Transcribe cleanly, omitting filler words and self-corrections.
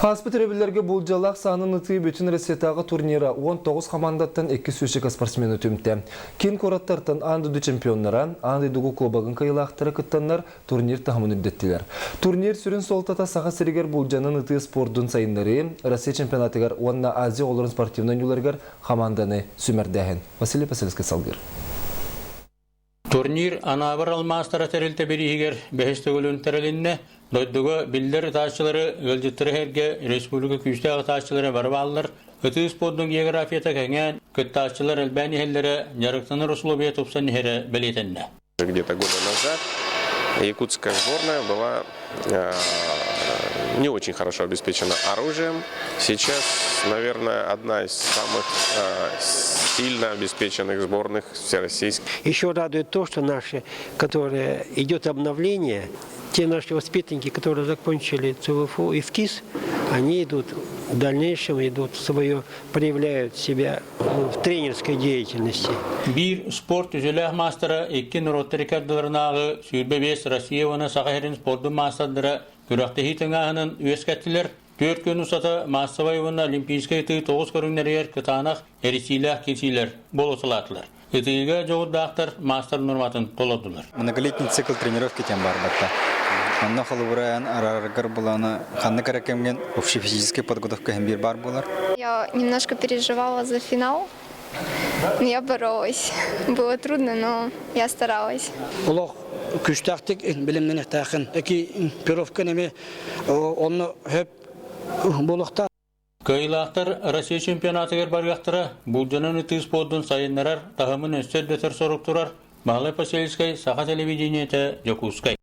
Ааспыт өрөбүллэргэ булдьалаах саанан ытыы бүтүн Россиятааҕы турнира 19 хамаандаттан 2 сүүсчэкэ спортсмены түмтэ. Киин куораттартан аан дойду чемпионнара, аан дойдуга куобагын кыайыылаахтара кыттаннар турнир таһымын үрдэттилэр. Турнир сүрүн суолтата Саха сиригэр булдьанан ытыы спордун сайыннарыы, Россия чемпионатыгар уонна Азия оҕолорун спортивнай оонньууларыгар хамаанданы сүүмэрдээһин. Василий Васильевский салгыыр. Турнир Анаабыр алмаастара тэрилтэ бирииһигэр бэһис төгүлүн тэрилиннэ. Дойдуга биллэр ытааччылары, ыалдьыттары сэргэ республика күүстээх ытааччылара бары бааллар. Ытыы спордун географията кэҥээн, кыттааччылар элбээн иһэллэрэ, дьарыктанар условия тупсан иһэрэ бэлиэтэннэ. Где-то года назад якутская сборная была не очень хорошо обеспечена оружием. Сейчас, наверное, одна из самых сильно обеспеченных сборных всероссийских. Еще радует то, что наши, которые идет обновление, те наши воспитанники, которые закончили ЦВФУ и ВКИС, они идут в дальнейшем идут свое, проявляют себя в тренерской деятельности. Биир спорт үтүөлээх маастара икки норуоттар иккардыларынааҕы 25 Россия уонна Саха сирин спордун маастардара күрэхтэһии тыҥааһынын үөскэттилэр. Түөрт күн устата маассабай уонна олимпийскай ытыы тоҕус көрүҥнэригэр кытаанах эрисиилээх киирсиилэр буолуталаатылар. Ытыыга дьоҕурдаахтар маастар нуорматын толордулар. Многолетний цикл тренировки тем бар батта. Онно холобура араараргар буланы ханнык эрэ кэмҥин общефизическая подготовка иһин биир баар буолар. Я немножко переживала за финал, но я боролась. Было трудно, но я старалась. Олох күүстээхтик билимнэниэхтээххин. Экипировка эми онно хөп буолуохтаах. Кыайыылаахтар Россия чемпионатыгар барыахтара, булдьанан ытыы спордун сайыннарар, таһымын өссө үрдэтэр сорук турар. Баһылай Посельскай, Саха телевидениетэ, Дьокуускай.